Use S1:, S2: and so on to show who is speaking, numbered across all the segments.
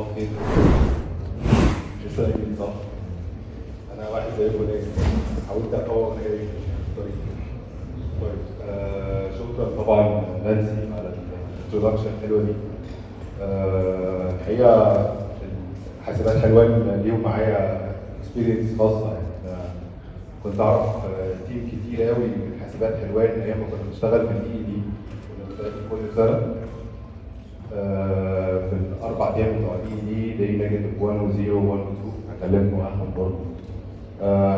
S1: صباح الخير. لسه نايمين صح؟ انا واحد زيكم نايم، حاولت افوق وانا جاي في الطريق. طيب، شكرا طبعا نانسي على ال introduction الحلوة دي. الحقيقة حاسبات حلوان ليهم معايا experience خاصه، يعني أنا كنت اعرف team كتير قوي من حاسبات حلوان ايام ما كنا بنشتغل في ال EED، كنا بنتقابل كل سنة في الاربع ايام بتوع ال EED day negative 1 و0 1 و 2. هكلمكم عنهم برضه.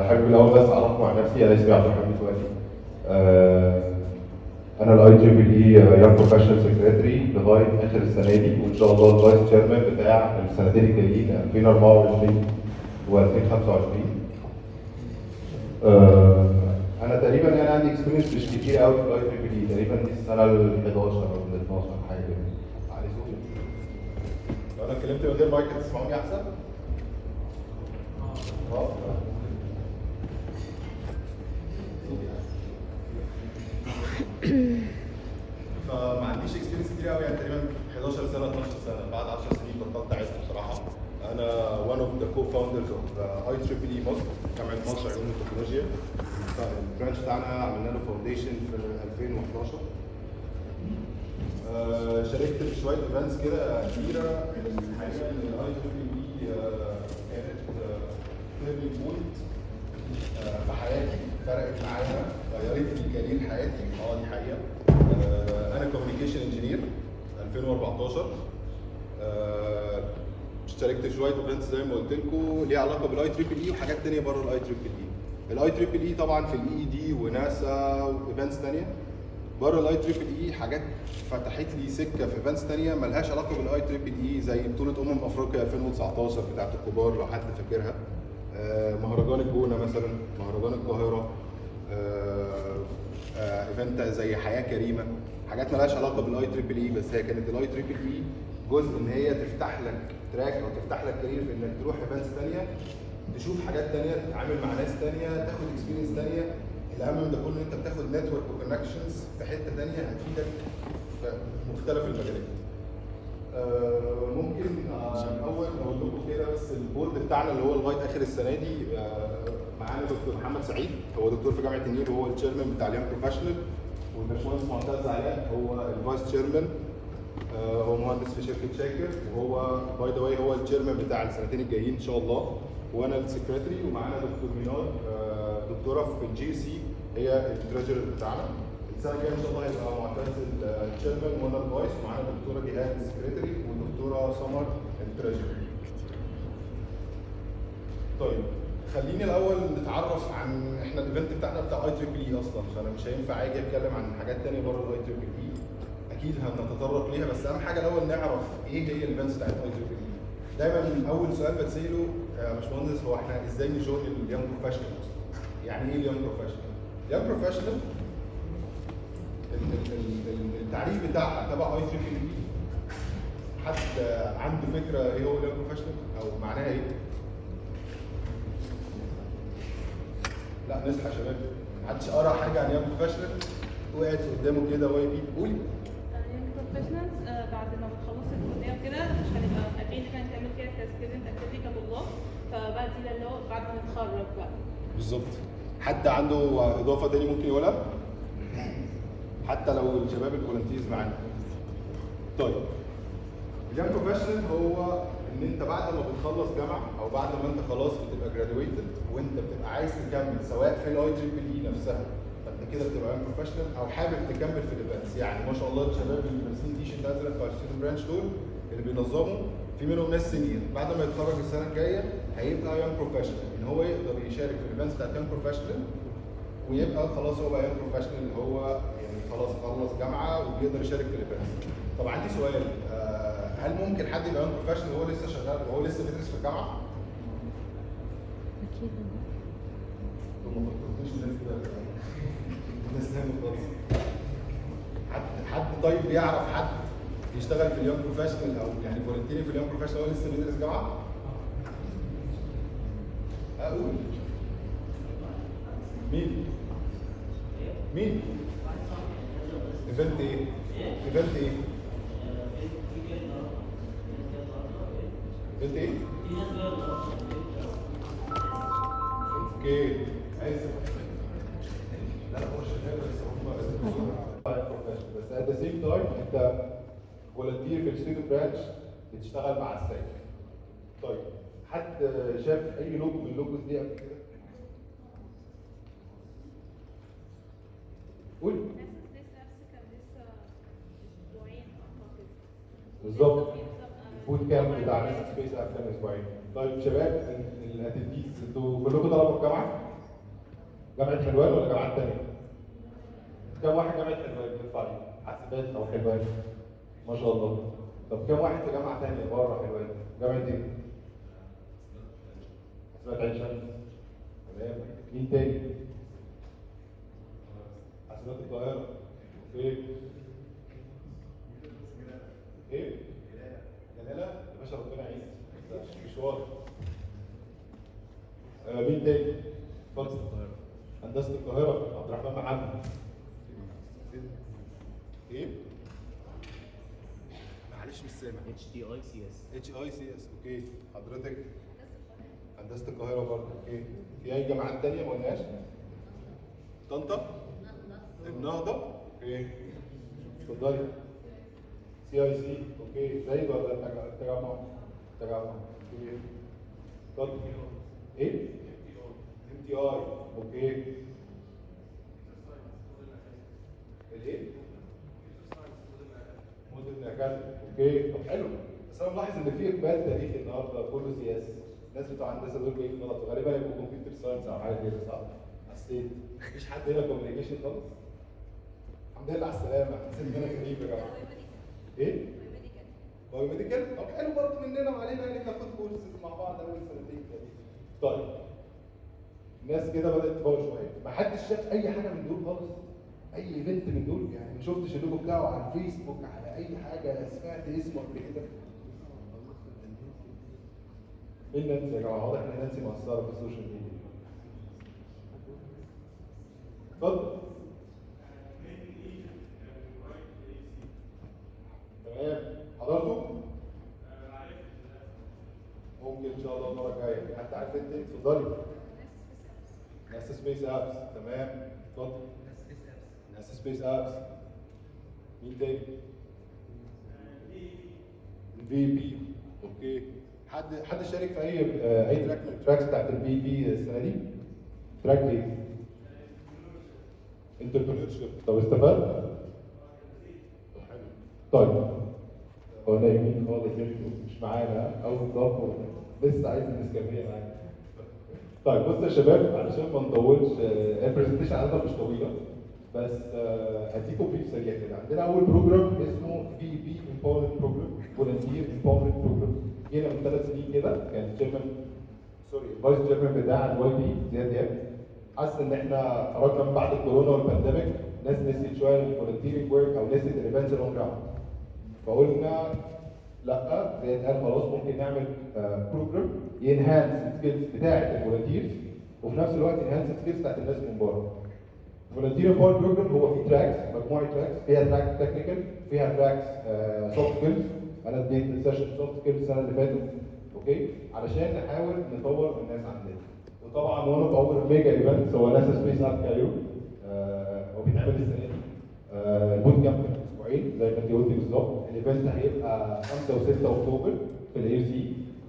S1: حابب الاول بس اعرفكم عن نفسي. انا اسمي عبد الرحمن متولي. انا ال IEEE Young Professional Secretary لغاية اخر السنة دي، وان شاء الله ال vice chairman بتاع السنتين الجايين 2024 و2025. انا تقريبا يعني عندي experience مش كتير قوي في ال IEEE، تقريبا دي السنة ال 11 او ال 12 حاجة كده. علي صوتي، لو انا اتكلمت من غير مايك هتسمعوني احسن؟ اه، صوتي احسن. فما عنديش experience كتير قوي، يعني تقريبا 11 سنه، 12 سنه. بعد 10 سنين بطلت اعد بصراحه. انا one of the co-founders of IEEE مصر، جامعه مصر علوم التكنولوجيا. ال branch بتاعنا عملنا له foundation في 2011. شاركت في شوية events كده كبيره. الحقيقة ان ال IEEE كانت turning point في حياتي، فرقت معايا، غيرت لي career حياتي. دي حقيقه. انا communication engineer 2014. اشتركت في شوية events زي ما قلت لكم ليها علاقة بال IEEE وحاجات تانية بره الاي تريبل اي. الاي تريبل اي طبعا في ال EED وناسا و events تانية بره ال IEEE، حاجات فتحت لي سكة في events تانية ملهاش علاقة بال IEEE، زي بطوله افريقيا 2019 بتاعت الكبار لو حد فاكرها، مهرجان الجونه مثلا، مهرجان القاهره، event زي حياة كريمه، حاجات ملهاش علاقة بال IEEE، بس هي كانت ال IEEE جزء ان هي تفتح لك track او تفتح لك career في انك تروح events ثانيه، تشوف حاجات تانية، تتعامل مع ناس تانية، تاخد experience تانية. الاهم من ده كله ان انت بتاخد network و connections في حتة تانية هتفيدك في مختلف المجالات. ممكن الاول اقول لكم كده بس ال board بتاعنا اللي هو لغاية اخر السنة دي. معانا دكتور محمد سعيد، هو دكتور في جامعه النيل وهو ال chairman بتاع ال young professional، والباشمهندس معتز علاء هو ال vice chairman، هو مهندس في شركة شاكر، وهو by the way هو ال chairman بتاع السنتين الجايين ان شاء الله، وانا ال secretary، ومعانا دكتور مينار، دكتورة في ال GUC، هي ال treasurer بتاعنا. السنة الجاية ان شاء الله هيبقى معتز ال chairman وانا ال vice، ومعانا دكتورة جهاد ال secretary ودكتوره سمر ال treasurer. طيب، خليني الاول نتعرف عن احنا ال event بتاعنا بتاع IEEE اصلا، فانا مش هينفع اجي اتكلم عن حاجات تانية بره ال IEEE. اكيد هنتطرق ليها، بس اهم حاجة الاول نعرف ايه هي ال events بتاعت IEEE. دايما اول سؤال بتساله: يا باشمهندس، هو احنا ازاي ن join ال young professional اصلا؟ يعني ايه ال young professional؟ ال young professional التعريف بتاعها تبع IEEE. حد عنده فكرة ايه هو ال young professional او معناها ايه؟ لا نصحى يا شباب، محدش قرا حاجة عن young professional؟ وقعت قدامه كده YP؟ قولي.
S2: young professionals بعد ما بتخلصي الكلية وكده مش هنبقى قادرين ان احنا نكمل فيها ك student activity كطلاب، فبقى دي اللي هو بعد ما نتخرج بقى.
S1: بالظبط. حد عنده اضافه تاني ممكن يقولها؟ حتى لو الشباب ال volunteers معانا. طيب، ال young professional هو ان انت بعد ما بتخلص جامعه او بعد ما انت خلاص بتبقى graduated وانت بتبقى عايز تكمل، سواء في ال IEEE نفسها فانت كده بتبقى young professional، او حابب تكمل في ال events. يعني ما شاء الله الشباب اللي لابسين تي شيرت ازرق بتوع ال student branch دول اللي بينظموا، في منهم ناس senior، بعد ما يتخرج السنة الجاية هيبقى young professional، ان هو يقدر يشارك في ال events بتاعت young professional ويبقى خلاص هو بقى young professional، اللي هو يعني خلاص خلص جامعه وبيقدر يشارك في ال events. طب عندي سؤال، هل ممكن حد يبقى young professional وهو لسه شغال وهو لسه بيدرس في الجامعة؟
S3: اكيد.
S1: طب ما فكرتوش الناس كده؟ الناس نامت خالص. حد طيب بيعرف حد يشتغل في ال young professional او يعني volunteer في ال young professional وهو لسه بيدرس جامعه؟ اقول مين؟ مين؟ event ايه؟ event ايه؟ انت ايه؟ okay، عايز، لا لا، هو شغال، بس هم بس at the same time انت volunteer في ال student branch، بتشتغل مع ال SAC. طيب، حد شاف اي لوجو من ال logos دي قبل كده؟ قول.
S2: NASA Space Apps كان لسه اسبوعين اعتقد.
S1: بالظبط، ال boot camp بتاع NASA Space App كان اسبوعين. طيب شباب ال attendees، انتوا كلكم طلبه في جامعه؟ جامعه حلوان ولا جامعات تانية؟ كم واحد جامعه حلوان يرفع ايده؟ حاسبات او حلوان؟ ما شاء الله. طب كم واحد في جامعه تانية بره حلوان؟ جامعه ايه؟ حاسبات عين شمس، تمام. مين تاني؟ حاسبات القاهره، okay. ايه؟ جلاله يا باشا، ربنا يعينك، مشوار. مين تاني؟ اتفضل. هندسة القاهره، عبد الرحمن محمد. ايه؟ معلش مش سامع.
S3: HTICS.
S1: HICS، okay. حضرتك؟ هندسة القاهرة برضه، okay. في اي جامعات تانية ما قلناش؟ طنطا؟ النهضه، okay. اتفضلي. CIC، okay. زايد ولا التجمع؟ التجمع، okay. اتفضل. ايه؟ MTI، okay. الايه؟ Modern Academy، okay. طب حلو، بس انا ملاحظ ان في اقبال تاريخي النهارده كله CS. الناس بتوع هندسة دول جايين غلط، وغالبا يبقوا computer science او حاجة كده، صح؟ حسيت مفيش حد هنا communication خالص. الحمد لله على السلامه، حسيت ان انا غريب يا جماعه. ايه؟ biomedical. طب حلو، برضه مننا وعلينا، يعني بناخد كورسز مع بعض اول سنتين تقريبا. طيب، الناس كده بدات تفوق شويه. ما حدش شاف اي حاجة من دول خالص؟ اي event من دول؟ يعني ما شفتش اللوجو بتاعه على الفيسبوك، على اي حاجه، سمعت اسمه قبل كده؟ مين نانسي يا جماعه؟ واضح ان نانسي مقصرة في ال social media. اتفضل. تمام، حضرته؟ ممكن ان شاء الله المرة الجايه. حتى عارف انت؟ اتفضلي. NASA Space Apps، تمام. اتفضل. NASA Space Apps. مين تاني؟ ال VP، okay. حد شارك في اي track من ال tracks بتاعت ال VP السنة دي؟ track ايه؟ entrepreneurship. طب استفاد؟ طيب، هو نايمين خالص انتوا، مش معانا او ضافوا لسه عايز النسكافيه معانا. طيب بص يا شباب، علشان ما نطولش، ال presentation عندنا مش طويله، بس هديكم brief سريع كده. عندنا اول program اسمه VP empowerment program، volunteer empowerment program. جينا من 3 سنين كده، كان chairman، sorry، ال vice chairman بتاع ال YP زياد دياب حس ان احنا خرجنا من بعد الكورونا وال pandemic، ناس نسيت شوية ال volunteering work او نسيت ال events on ground. فقلنا لا، زياد قال خلاص ممكن نعمل program ي enhance ال skills بتاعه ال volunteers وفي نفس الوقت ي enhance ال skills بتاعت الناس من بره. volunteer empower program هو في tracks، مجموعة tracks، فيها track technical، فيها tracks soft skills. انا اديت session soft skills السنة اللي فاتت، okay، علشان نحاول نطور الناس عندنا. وطبعا one of our mega events هو NASA Space App Cairo، هو بيتعمل السنة دي. ال boot camp اسبوعين زي ما انت قلتي بالظبط. ال event هيبقى 5 و6 اكتوبر في ال AUC.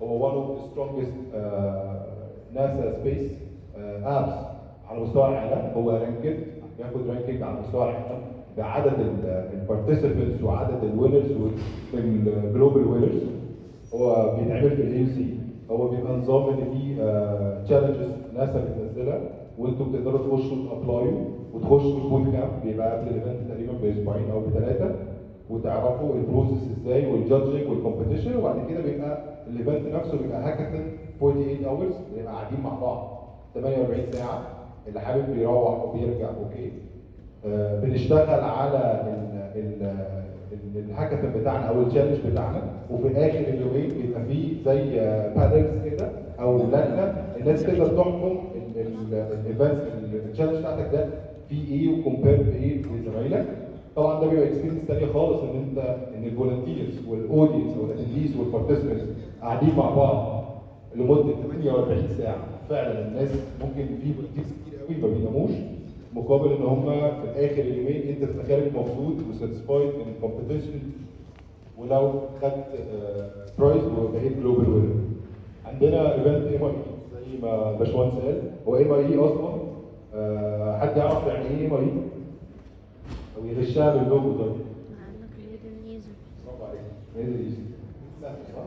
S1: هو one of the strongest NASA Space Apps على مستوى العالم. هو ranked، بياخد ranking على مستوى العالم بعدد ال participants وعدد ال winners وال global winners. هو بيتعمل في ال AUC. هو بيبقى نظام ان في challenges ناسا بتنزلها، وانتم بتقدروا تخشوا ت apply وا وتخشوا ال boot camp، بيبقى قبل ال event تقريبا باسبوعين او بثلاثه، وتعرفوا ال process ازاي وال judging وال competition. وبعد كده بيبقى ال event نفسه، بيبقى هاكاثون 48 hours، بنبقى قاعدين مع بعض 48 ساعه، اللي حابب بيروح وبيرجع، okay. بنشتغل على الهاكاثون بتاعنا او ال challenge بتاعنا، وفي اخر اليومين بيبقى فيه زي panels كده او لجنه، الناس تقدر تحكم ال event، ال challenge بتاعتك ده في ايه و compare بايه لزمايلك. طبعا ده بيبقى experience ثانية خالص، ان انت ان ال volunteers وال audience او ال attendees attendees وال participants قاعدين مع بعض لمدة 48 ساعة. فعلا الناس ممكن في volunteers كتير قوي ما بيناموش، مقابل ان هم في الاخر اليومين انت تبقى خارج مبسوط و satisfied من ال competition، ولو خدت prize وبقيت global winner. عندنا event MIE، زي ما باشمهندس قال، هو MIE اصلا، حد يعرف يعني ايه MIE؟ او يغشها باللوجو؟ طيب.
S3: عندك Middle East.
S1: برافو عليك، Middle East، سهل صح؟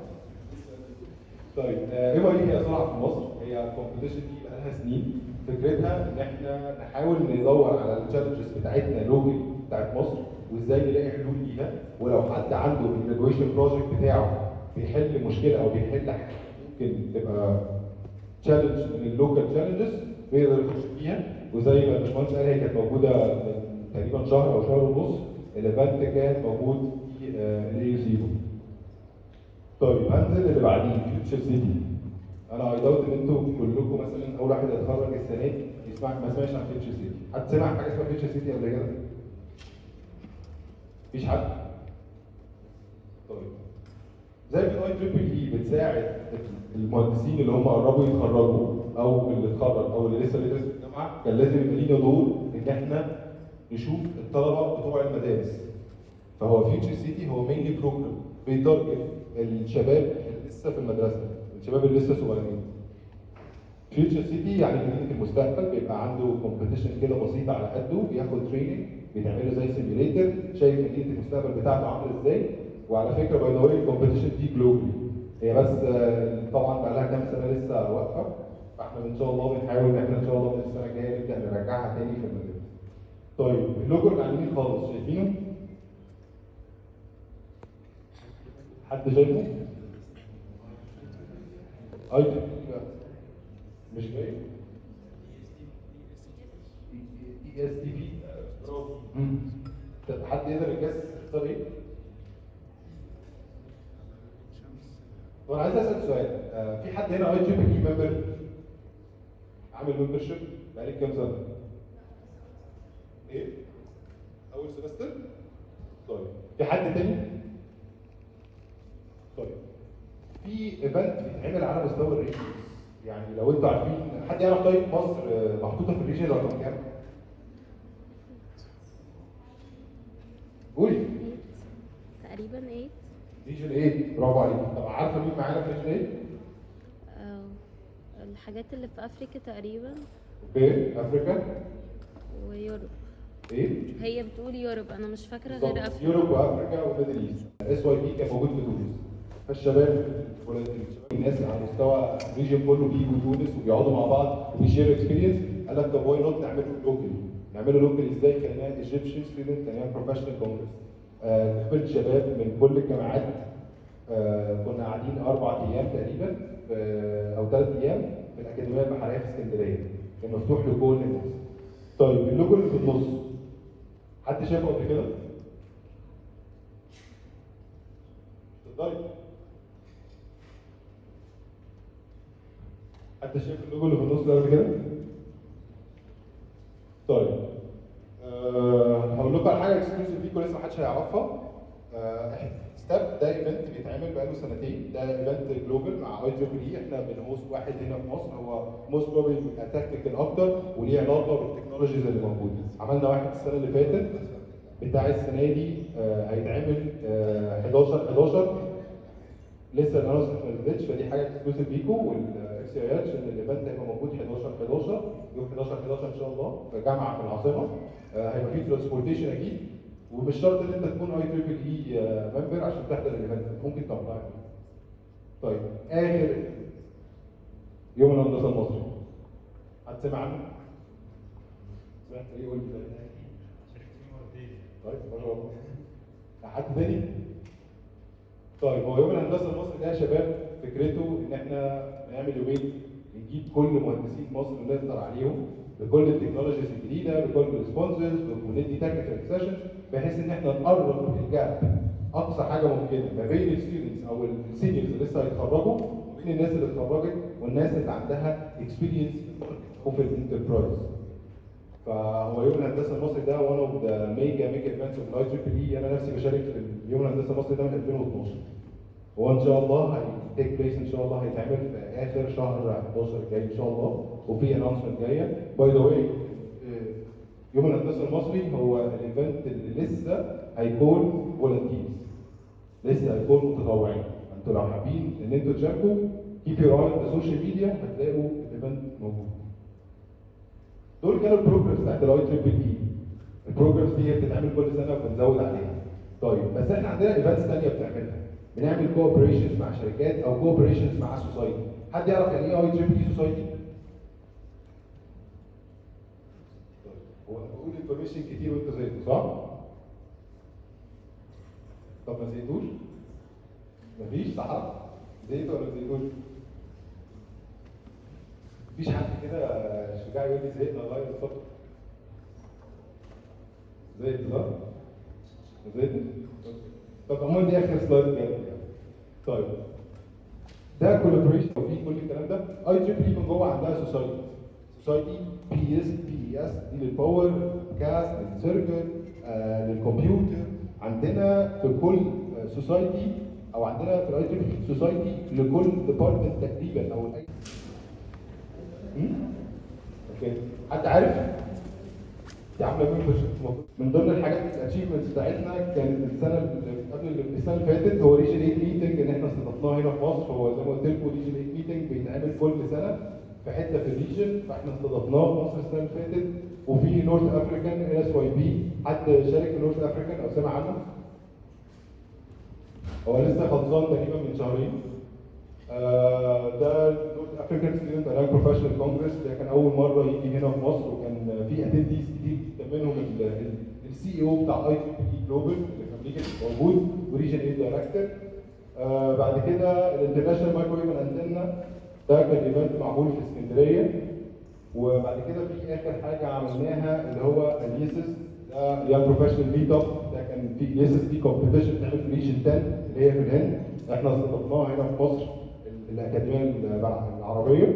S1: طيب، MIE هي صنعة في مصر، هي ال competition دي بقالها سنين. فكرتها ان احنا نحاول ندور على ال challenges بتاعتنا local بتاعت مصر، وازاي نلاقي حلول ليها. ولو حد عنده في ال graduation project بتاعه بيحل مشكلة او بيحل حاجة ممكن تبقى challenge من ال local challenges، بيقدر يخش فيها. وزي ما الباشمهندس قال، هي كانت موجودة من تقريبا شهر او شهر ونص، ال event كان موجود في ال AUC. طيب، هنزل اللي بعديه، Future City. انا I doubt ان انتوا كلكم مثلا اول واحد هيتخرج السنة دي يسمع ما سمعش عن Future City. حد سمع حاجة اسمها Future City قبل كده؟ مفيش حد؟ طيب، زي ما IEEE بتساعد المهندسين اللي هم قربوا يتخرجوا او اللي اتخرج او اللي لسه بيدرس في الجامعه، كان لازم يبقى لينا دور ان احنا نشوف الطلبة بتوع المدارس. فهو Future City هو mainly program بي target الشباب اللي لسه في المدرسه، الشباب اللي لسه صغيرين. Future City يعني مدينة المستقبل. بيبقى عنده competition كده بسيطة على قده، بياخد training، بيتعمله زي simulator، شايف مدينة المستقبل بتاعته عامله ازاي. وعلى فكره، by the way، ال competition دي globally هي، بس طبعا بقى لها كام سنة لسه واقفه، فاحنا ان شاء الله بنحاول ان احنا ان شاء الله من السنة الجاية نبدا نرجعها تاني في المدارس. طيب، اللوجو اللي على اليمين خالص، شايفينه؟ حد شايفه؟ اي مش باين؟ ESTP، برافو. طب حد يقدر ي guess اختار ايه؟ طب انا عايز اسال سؤال، في حد هنا IEEE member؟ عامل membership بقالك كام سنة؟ ايه؟ اول semester؟ طيب، في حد تاني؟ طيب، في event بيتعمل على مستوى ال regions، يعني لو انتوا عارفين، حد يعرف؟ طيب، مصر محطوطة في ال region رقم كام؟ قولي.
S3: تقريبا 8.
S1: region 8، برافو عليك. طب عارفه مين معانا في region 8؟
S3: الحاجات اللي في افريقيا تقريبا.
S1: okay، Africa.
S3: و Europe.
S1: ايه؟
S3: هي بتقول Europe، انا مش فاكره غير
S1: بالظبط.
S3: افريقيا.
S1: Europe و Africa و Middle East. SYP كان موجود في تونس، فالشباب الناس على مستوى ال region كله بيجوا تونس وبيقعدوا مع بعض وبي share experience. قال لك طب why not نعمله locally؟ نعمله locally ازاي؟ خليناه Egyptian Student and Professional Congress. قابلت شباب من كل الجامعات، كنا قاعدين 4 ايام تقريبا او 3 ايام في الاكاديمية البحرية في اسكندريه، كان مفتوح لكل الناس. طيب، اللوجو اللي في النص، حد شافه قبل كده؟ اتفضلي. حد شايف اللوجو اللي في النص ده قبل كده؟ طيب، هقول لكم على حاجة exclusive ليكم لسه محدش هيعرفها. STEP ده event بيتعمل بقاله سنتين، ده event global مع IEEE. احنا بن host واحد هنا في مصر، هو most probably بيبقى technical اكتر وليه علاقة بال technologies اللي موجوده. عملنا واحد السنة اللي فاتت، بتاع السنة دي هيتعمل 11 11، لسه ال announcement ما نزلتش، فدي حاجة exclusive ليكم وال FCIH ان ال event هيبقى موجود 11 11، يوم 11 11 ان شاء الله، في جامعه في العاصمه. هيبقى فيه transportation اكيد، ومش شرط ان انت تكون IEEE member عشان تحضر ال event، ممكن ت apply. طيب، اخر يوم الهندسة المصري، حد سمع عنه؟ سمعت ايه؟ قول لي.
S4: شاركت فيه مرتين.
S1: طيب، ما شاء الله. حد تاني؟ طيب، هو يوم الهندسة المصري ده يا شباب فكرته ان احنا نعمل يومين نجيب كل مهندسين مصر اللي نقدر عليهم، بكل ال technologies الجديده، بكل ال sponsors، وندي technical sessions، بحيث ان احنا نقرب ال gap اقصى حاجة ممكنة ما بين ال students او ال seniors اللي لسه هيتخرجوا وبين الناس اللي اتخرجت والناس اللي عندها experience في ال market او في ال enterprise. فهو يوم الهندسة المصري ده one of the mega mega events of ال IEEE. انا نفسي بشارك في يوم الهندسة المصري ده من 2012. هو ان شاء الله هي take place، ان شاء الله هيتعمل في اخر شهر 11 الجاي ان شاء الله، وفي announcement جاية. by the way، يوم الهندسة المصري هو ال event اللي لسه هيكون volunteers، لسه هيكون متطوعين. انتوا لو حابين ان انتوا تشاركوا، keep your eye on the social media، هتلاقوا ال event موجود. دول كانوا ال programs بتاعت ال IEEE. ال programs دي هي بتتعمل كل سنة وبنزود عليها. طيب، بس احنا عندنا events ثانية بنعملها، بنعمل cooperations مع شركات او cooperations مع society. حد يعرف يعني ايه IEEE society؟ طيب، هو انا بقول information كتير وانتوا زهقتوا، صح؟ طب ما زهقتوش؟ مفيش صح؟ زهقتوا ولا ما زهقتوش؟ مفيش حد كده شجاع يقول لي زهقنا والله بالظبط؟ زهقت صح؟ ما زهقتش؟ طب عموما دي اخر slide بجد يعني. طيب، ده collaboration وفي كل الكلام ده. IEEE من جوه عندها society، society PS PES دي لل power CAS، لل circuit، للكمبيوتر. عندنا في كل society او عندنا في ال IEEE society لكل department تقريبا او اي. okay، حد عارف؟ دي عامله membership. من ضمن الحاجات ال achievements بتاعتنا كانت السنة اللي قبل السنة اللي فاتت هو region 8 meeting ان احنا استضفناه هنا في مصر. هو زي ما قلت لكم region 8 meeting بيتعمل كل سنة في حتة في ال region، فاحنا استضفناه في مصر السنة اللي فاتت. وفي North African NSYP، حد شارك في North African او سمع عنه؟ هو لسه خلصان تقريبا من شهرين. ده North African Student and Young Professional Congress، ده كان اول مرة يجي هنا في مصر، وكان في attendees كتير جدا، منهم ال CEO بتاع IEEE Global اللي في امريكا موجود و region 8 director. بعد كده ال International Microwave Antenna، ده كان event معمول في اسكندريه. وبعد كده في اخر حاجة عملناها اللي هو ال ISIS، ده Young Professional Meetup. ده كان في ISIS، دي competition بتعمل في region 10 اللي هي في الهند، احنا استضفناها هنا في مصر. الاكاديمية العربية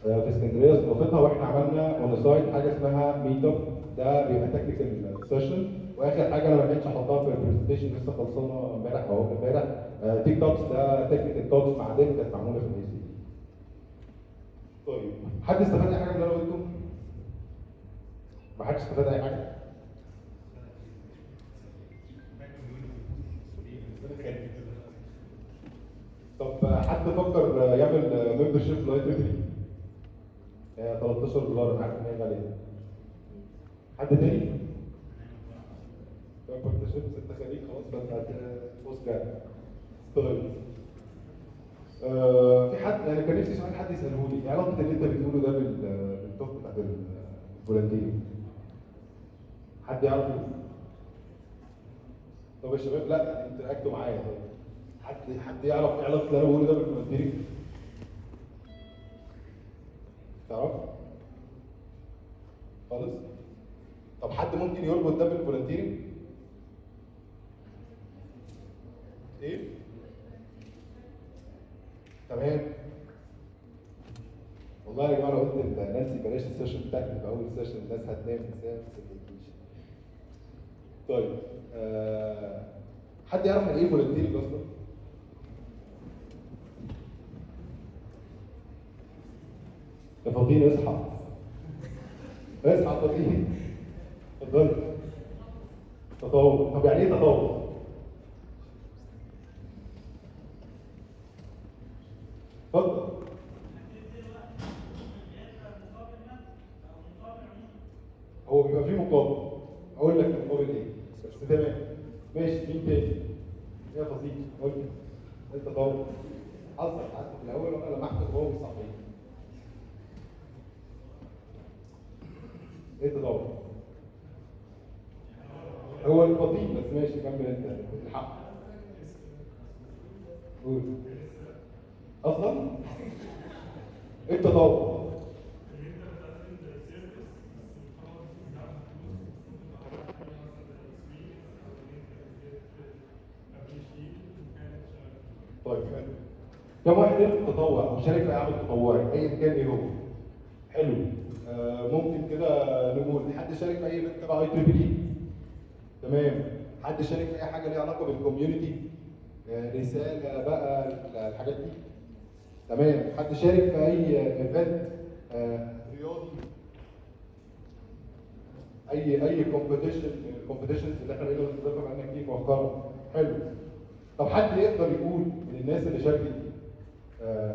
S1: في اسكندرية استضافتها، واحنا عملنا on site حاجة اسمها meetup، ده بيبقى technical session. واخر حاجة انا ما لحقتش احطها في ال presentation، لسه خلصانه امبارح او امبارح، Tech Talks، ده technical talks مع Dell كانت معمولة في ال AC. طيب، حد استفاد اي حاجة من اللي انا قلته؟ ما حدش استفاد اي حاجة؟ ربنا يخليك. طب حد فكر يعمل membership ل IEEE؟ 13 دولار، انا عارف ان هي غالية. حد تاني؟ طب partnership انت خريج خلاص، فانت هتبص يعني. طيب، في حد يعني كان نفسي سؤال حد يساله لي، ايه علاقة اللي انت بتقوله ده بال talk بتاعت ال volunteer؟ حد يعرف يقول؟ طب يا شباب، لا interact وا معايا. طيب، حد يعرف ايه علاقة اللي انا بقوله ده بال volunteering؟ تعرف؟ خالص؟ طب حد ممكن يربط ده بال volunteering؟ ايه؟ تمام. والله يا جماعة لو قلت لنانسي بلاش ال session بتاعتك تبقى اول session، الناس هتنام، بس هي ما صدقتنيش. طيب، حد يعرف يعني ايه volunteering اصلا؟ يا فطين اصحى، اصحى فطين. اتفضلي. تطوع. طب يعني ايه تطوع؟ اتفضل. هو بيبقى فيه مقابل، اقول لك المقابل ايه بس. تمام، ماشي. مين تاني؟ يا فضيل، قول لي انت. طور حظك قعدت في الاول وانا لمحتك وهو بيصحيك. ايه تدور؟ هو الفضيل بس. ماشي، كمل انت الحق، قول اصلا ايه التطور؟ طيب، حلو. كم واحد هنا تطوع او شارك في عمل تطوعي ايا كان ايه هو؟ حلو. ممكن كده نقول حد شارك في اي event تبع IEEE؟ تمام. حد شارك في اي حاجة ليها علاقة بال community؟ رسالة بقى، الحاجات دي. تمام. حد شارك في اي event رياضي، اي competition من ال competitions اللي احنا بقينا بنستضيفها بقالنا كتير مؤخرا؟ حلو. طب حد يقدر يقول من الناس اللي شاركت دي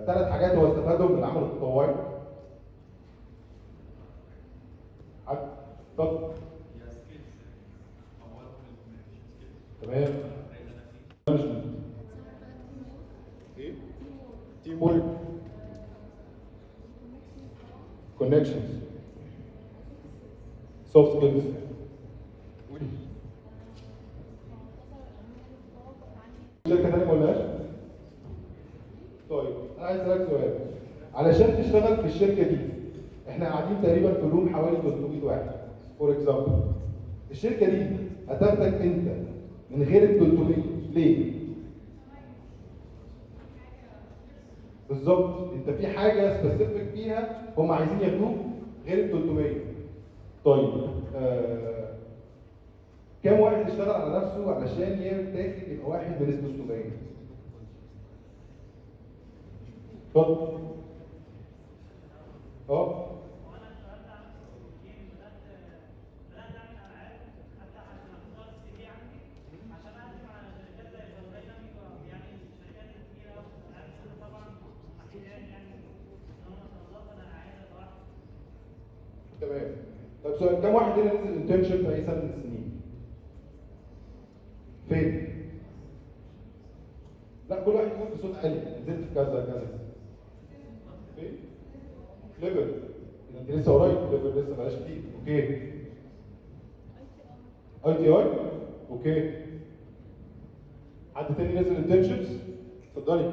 S1: ثلاث حاجات هو استفادهم من العمل التطوعي؟ حد؟ طب تمام. management، ايه؟ teamwork، connections، soft skills. قولي. شركة ثانية ما قلناش؟ طيب انا عايز اسالك سؤال، علشان تشتغل في الشركة دي، احنا قاعدين تقريبا في room حوالي 300 واحد for example، الشركة دي هتاخدك انت من غير ال 300 ليه؟ بالظبط، انت في حاجة specific فيها هم عايزين ياخدوك غير ال 300. طيب كام واحد اشتغل على نفسه علشان يتاخد يبقى واحد من ال 300؟ اتفضل. اه تمام. طب سؤال، كم واحد هنا نزل internship في اي سنة من السنين؟ فين؟ لا، كل واحد يقول بصوت عالي، نزلت في كذا كذا. فين؟ ليفل. اذا انت لسه قريب، ليفل لسه بلاش كتير. okay. ITI. okay. حد تاني نزل internships؟ اتفضلي.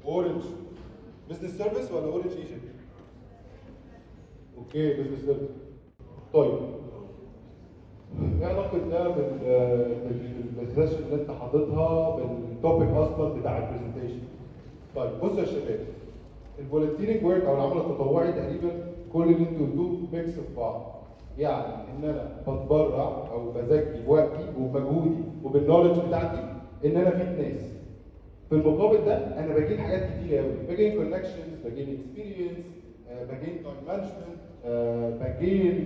S1: Orange Business Service ولا Orange Egypt؟ okay، business service. طيب ايه علاقة ده بال session اللي انت حاططها، بال topic اصلا بتاع ال presentation؟ طيب بصوا يا شباب، ال volunteering work او العمل التطوعي تقريبا كل اللي انتوا قلتوه mix في بعض، يعني ان انا بتبرع او بزكي بوقتي وبمجهودي وبال knowledge بتاعتي ان انا افيد ناس. في المقابل ده انا ب gain حاجات كتير قوي، ب gain connections، ب gain experience، ب gain time management، ب gain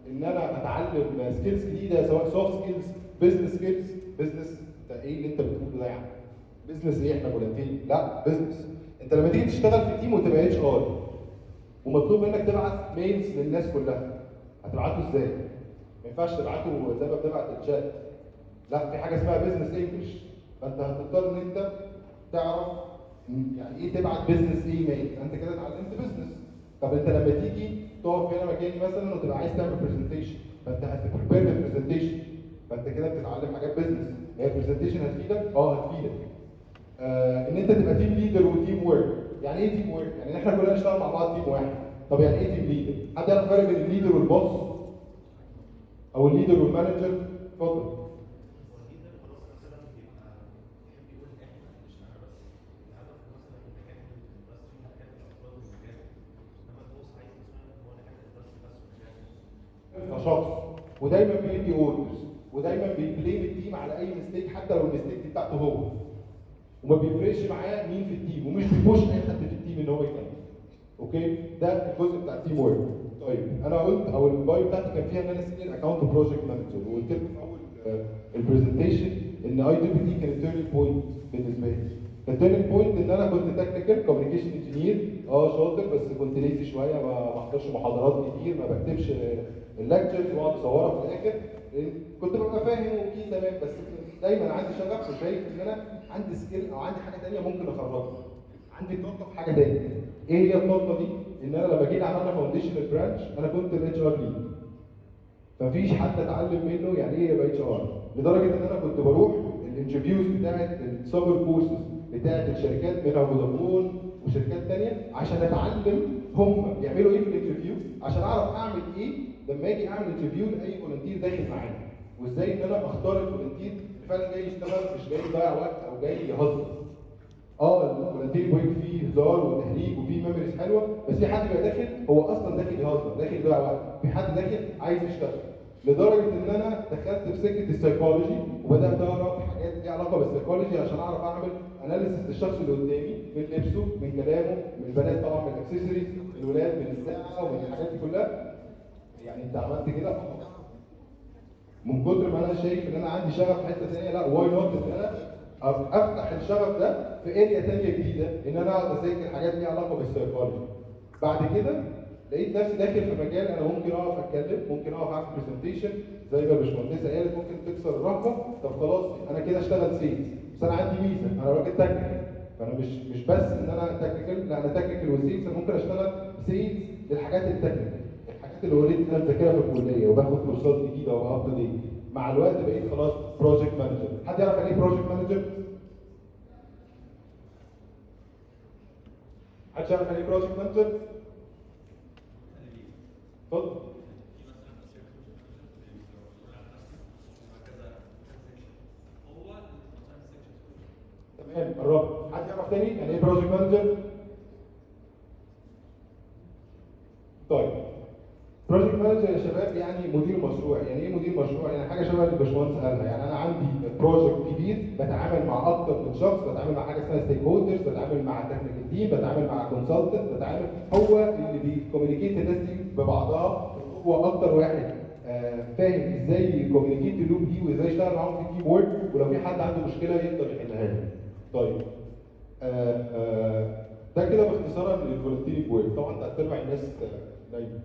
S1: ان انا اتعلم skills جديده، سواء soft skills، business skills. business ده ايه اللي انت بتقوله ده يعني؟ business ايه؟ احنا volunteer. لا، business انت لما تيجي تشتغل في team وتبقى HR ومطلوب منك تبعت mails للناس كلها، هتبعته ازاي؟ ما ينفعش تبعته زي ما بتبعت الشات، لا، في حاجة اسمها business English، فانت هتضطر ان انت تعرف يعني ايه تبعت business email، انت كده اتعلمت business. طب انت لما تيجي تقف هنا مكاني مثلا وتبقى عايز تعمل presentation، فانت هت prepare ال presentation، فانت كده بتتعلم حاجات business. هي ال presentation هتفيدك؟ اه هتفيدك. ان انت تبقى team leader و team work. يعني ايه team work؟ يعني ان احنا كلنا نشتغل مع بعض team واحد. طب يعني ايه team leader؟ حد يعرف الفرق بين ال leader وال boss؟ او ال leader وال manager؟ اتفضل.
S5: هو ال leader خلاص مثلا بيبقى يحب يقول احنا مش انا بس، الهدف مثلا نجاح ال industry، نجاح الافراد والنجاح، انما ال boss عايز مثلا هو نجاح ال industry بس ونجاح
S1: كشخص، ودايما بيدي orders، ودايما بي blame ال team على اي mistake حتى لو ال mistake دي بتاعته هو، وما بيفرقش معاه مين في ال team، ومش بي push اي حد في ال team ان هو يكمل. okay، ده الجزء بتاع ال team work. طيب انا قلت او ال bio بتاعتي كان فيها ان انا senior account project manager، وقلت لكم في اول ال presentation ان IEEE كانت turning point بالنسبة لي. ال turning point ان انا كنت technical communication engineer، شاطر، بس كنت lazy شويه، ما بحضرش محاضرات كتير، ما بكتبش ال lectures واقعد اصورها في الاخر، كنت ببقى فاهم okay تمام، بس دايما عندي شغف وشايف ان انا عندي skill او عندي حاجة ثانية ممكن اخرجها، عندي طاقة في حاجة ثانية. ايه هي الطاقة دي؟ ان انا لما جينا عملنا foundation ال branch انا كنت ال HR lead، مفيش حد اتعلم منه يعني ايه يبقى HR، لدرجة ان انا كنت بروح ال interviews بتاعت ال summer courses بتاعت الشركات، منها فودافون وشركات ثانيه، عشان اتعلم هم بيعملوا ايه في ال interview، عشان اعرف اعمل ايه لما اجي اعمل interview لاي volunteer داخل معانا، وازاي ان انا اختار ال volunteer اللي فعلا جاي يشتغل مش جاي يضيع وقت او جاي يهزر. ال volunteer work فيه هزار وتهريج وفيه memories حلوه، بس في حد بيبقى داخل هو اصلا داخل يهزر، داخل يضيع وقت، في حد داخل عايز يشتغل. لدرجة ان انا دخلت في سكة ال psychology وبدات اقرا في حاجات ليها علاقة بال psychology عشان اعرف اعمل analysis للشخص اللي قدامي، من لبسه، من كلامه، من البنات طبعا من الاكسسوارز، الولاد من الساعة ومن الحاجات دي كلها. يعني انت عملت كده من كتر ما انا شايف ان انا عندي شغف في حتة ثانية، لا why not ان انا افتح الشغف ده في area ثانية جديدة، ان انا اقعد اذاكر حاجات ليها علاقة بال psychology. بعد كده لقيت نفسي داخل في مجال انا ممكن اقف اتكلم، ممكن اقف اعمل presentation زي ما الباشمهندسه قالت، ممكن تكسر الرهبة. طب خلاص انا كده اشتغل sales، بس انا عندي ميزة، انا راجل technical، فانا مش بس ان انا technical، لا انا technical و sales، انا ممكن اشتغل sales للحاجات ال technical، الحاجات اللي already انا مذاكرها في الكلية وباخد كورسات جديدة وب up to date. مع الوقت بقيت خلاص project manager. حد يعرف يعني ايه project manager؟ حد يعرف يعني ايه project manager؟ اتفضل. تمام، قربت. حد يعرف تاني يعني ايه project manager؟ طيب، project manager يا شباب يعني مدير مشروع. يعني ايه مدير مشروع؟ يعني حاجة شبه اللي الباشمهندس قالها، يعني انا عندي project كبير بتعامل مع اكتر من شخص، بتعامل مع حاجة اسمها stakeholders، بتعامل مع technical team، بتعامل مع consultant، بتعامل، هو اللي بي communicate الناس دي ببعضها، هو اكتر واحد فاهم ازاي ي communicate ال loop دي وازاي يشتغل معاهم في team work، ولو في حد عنده مشكلة يقدر يحلها له. طيب ده كده باختصارا لل volunteering work. طبعا تلات ارباع الناس نايمة.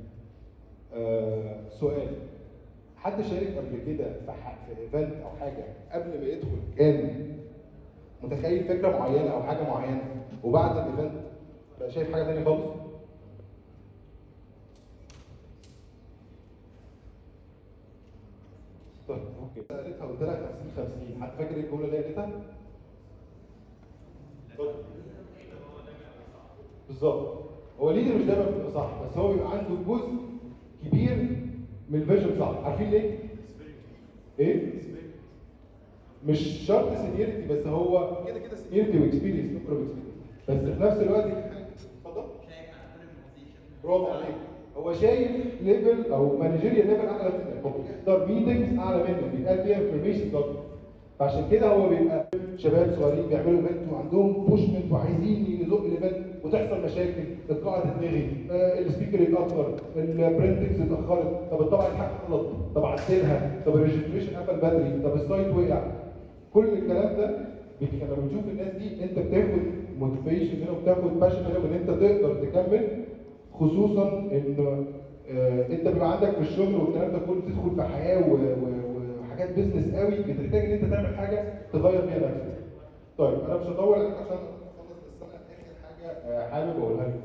S1: سؤال، حد شارك قبل كده في event او حاجة قبل ما يدخل كان متخيل فكرة معينة او حاجة معينة، وبعد ال event بقى شايف حاجة ثانية خالص؟ طيب okay، سالتها قلت لها 50 50، حد فاكر ايه الجملة اللي هي قالتها؟ بالظبط، هو leader مش دايما بيبقى صح، بس هو بيبقى عنده جزء كبير من ال vision صح. عارفين ليه؟ ايه؟ مش شرط seniority، بس هو كده كده seniority و experience، بس في نفس الوقت. اتفضل. برافو عليك، هو شايف level او managerial level اعلى منك، هو بيحضر meetings اعلى منك، بيتقال فيها information اكتر، فعشان كده هو بيبقى شباب صغيرين بيعملوا event وعندهم pushment وعايزين يزقوا ال event، وتحصل مشاكل، القاعة تتلغي، ال speaker يتاخر، ال printings اتاخرت، طب الطبعة الحاجة غلط، طب عدلها، طب ال registration قفل بدري، طب ال site وقع. كل الكلام ده لما بتشوف الناس دي انت بتاخد motivation منهم، بتاخد passion منهم ان انت تقدر تكمل، خصوصا ان انت بيبقى عندك في الشغل والكلام ده كله، بتدخل في حياة وحاجات business قوي، بتحتاج ان انت تعمل حاجة تغير بيها نفسك. طيب انا مش هطول عليك عشان اخلص، بس انا اخر حاجة حابب اقولها لكم.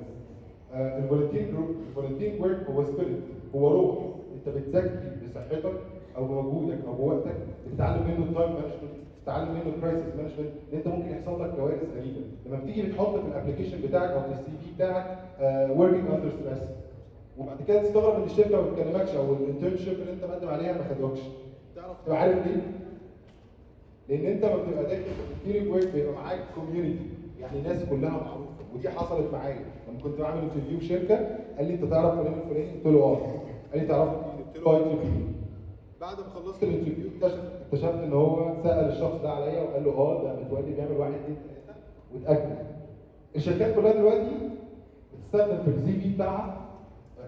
S1: ال volunteer group، ال volunteer work هو spirit، هو روح، انت بتزكي بصحتك او بمجهودك او بوقتك، بتتعلم منه ال time management، بتتعلم منه ال crisis management، ان انت ممكن يحصل لك كوارث غريبة. لما بتيجي بتحط في ال application بتاعك او في ال CV بتاعك working under stress، وبعد كده تستغرب ان الشركة ما بتكلمكش او ال internship اللي انت مقدم عليها ما خدوكش. تعرف تبقى عارف ليه؟ لان انت ما بتبقى داخل في ال team work بيبقى معاك community، يعني ناس كلها معروفة، ودي حصلت معايا لما كنت بعمل interview في شركة، قال لي انت تعرف فلان الفلاني؟ قلت له اه. قال لي تعرفه مين؟ قلت له ITP. بعد ما خلصت ال interview اكتشفت ان هو سال الشخص ده عليا وقال له اه ده متولي بيعمل 1 2 3 واتاكد. الشركات كلها دلوقتي بتستخدم في ال CV بتاعها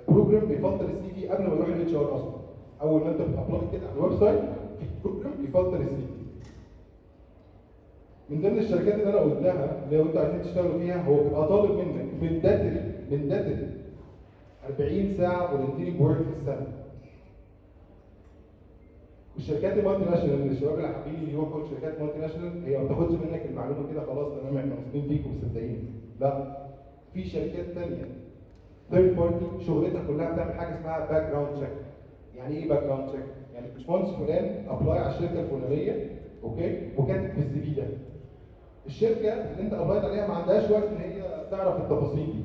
S1: program بيفلتر ال CV قبل ما يروح ال HR اصلا. اول ما انت بت apply كده على ال website في program بيفلتر ال CV. من ضمن الشركات اللي انا قلتها اللي لو انتوا عايزين تشتغلوا فيها، هو بيبقى طالب منك mandatory 40 ساعة volunteering work في السنة. والشركات ال multinational، الشباب اللي حابين يروحوا لشركات multinational، هي ما بتاخدش منك المعلومة كده خلاص تمام احنا واثقين فيك ومصدقين. لا، في شركات ثانية third party شغلتها كلها بتعمل حاجة اسمها background check. يعني ايه background check؟ يعني باشمهندس فلان apply على الشركة الفلانية، okay، وكاتب في ال CV ده. الشركة اللي انت applied عليها ما عندهاش وقت ان هي تعرف التفاصيل دي.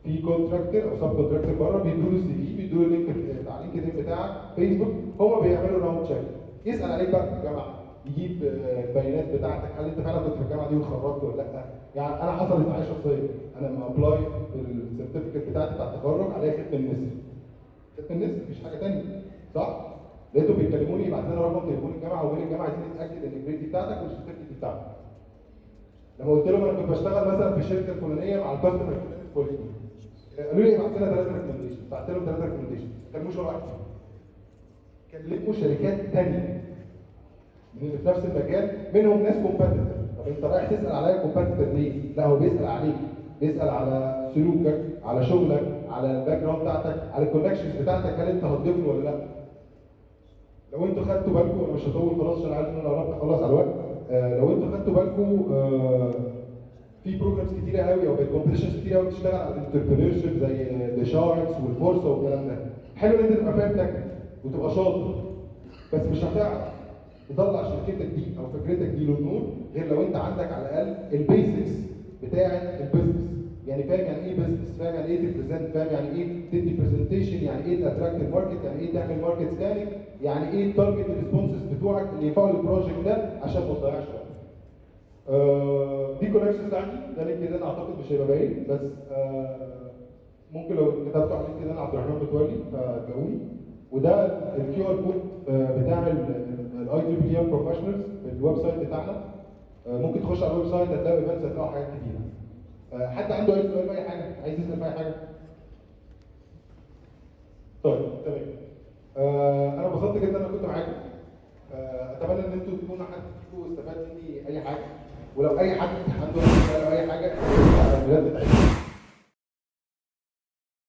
S1: في contractor او subcontractor بره بيدوا له ال CV، بيدوا له ال link بتاع LinkedIn بتاعك، فيسبوك، هما بيعملوا round check، يسال عليك بقى في الجامعة، يجيب البيانات بتاعتك، هل انت فعلا كنت في الجامعة دي واتخرجت ولا لا؟ يعني انا حصلت معايا شخصيا، انا لما apply بال certificate بتاعتي بتاع التخرج عليها ختم النسر. ختم النسر مفيش حاجة ثانية، صح؟ لقيتهم بيكلموني، يبعت لنا رقم تليفون الجامعة ومين الجامعه، عايزين نتاكد ان ال grade دي بتاعتك وال certificate دي بتاعتك. لما قلت لهم انا كنت بشتغل مثلا في الشركة الفلانية مع ال customer الفلاني، قالوا لي ابعت لنا ثلاثة recommendation. بعت لهم ثلاثة recommendation، ما كلموش ولا واحد فيهم. كلموا شركات ثانية من اللي في نفس المجال، منهم ناس competitor. طب انت رايح تسال عليا competitor ليه؟ لا، هو بيسال عليك، بيسال على سلوكك، على شغلك، على ال background بتاعتك، على ال connections بتاعتك، هل انت هتضيف له ولا لا؟ لو انتوا خدتوا بالكم، انا مش هطول خلاص عشان عارف ان انا قربت اخلص على الوقت. لو انتوا خدتوا بالكم، في programs كتيرة قوي او بقت competitions كتيرة قوي بتشتغل على ال entrepreneurship زي the Sharks والفرصة والكلام ده. حلو ان انت تبقى فاهم technical وتبقى شاطر، بس مش هتعرف تطلع شركتك دي او فكرتك دي للنور غير لو انت عندك على الاقل ال basics بتاعه ال business. يعني فاهم يعني ايه business، فاهم يعني ايه ت present، فاهم يعني ايه تدي presentation، يعني ايه ت attract ال market، يعني ايه تعمل market scanning، يعني ايه target ال sponsors بتوعك اللي ينفعوا لل project ده عشان ما تضيعش وقت. دي connections عندي، ده LinkedIn، اعتقد مش هيبقى باين، بس ممكن لو كتبتوا على LinkedIn عبد الرحمن متولي فتلاقوني. وده ال QR code بتاع ال IEEE Professionals في ال website بتاعنا. ممكن تخش على ال website هتلاقوا events، هتلاقوا حاجات كتيره. حد عنده اي سؤال في اي حاجه؟ عايز يسال في اي حاجة؟ طيب تمام. انا انبسطت جدا ان انا كنت معاكم. اتمنى ان انتوا تكونوا حد فيكم استفاد مني اي حاجه، ولو اي حد عنده اي سؤال او اي حاجة على الميلاد بتاعتنا.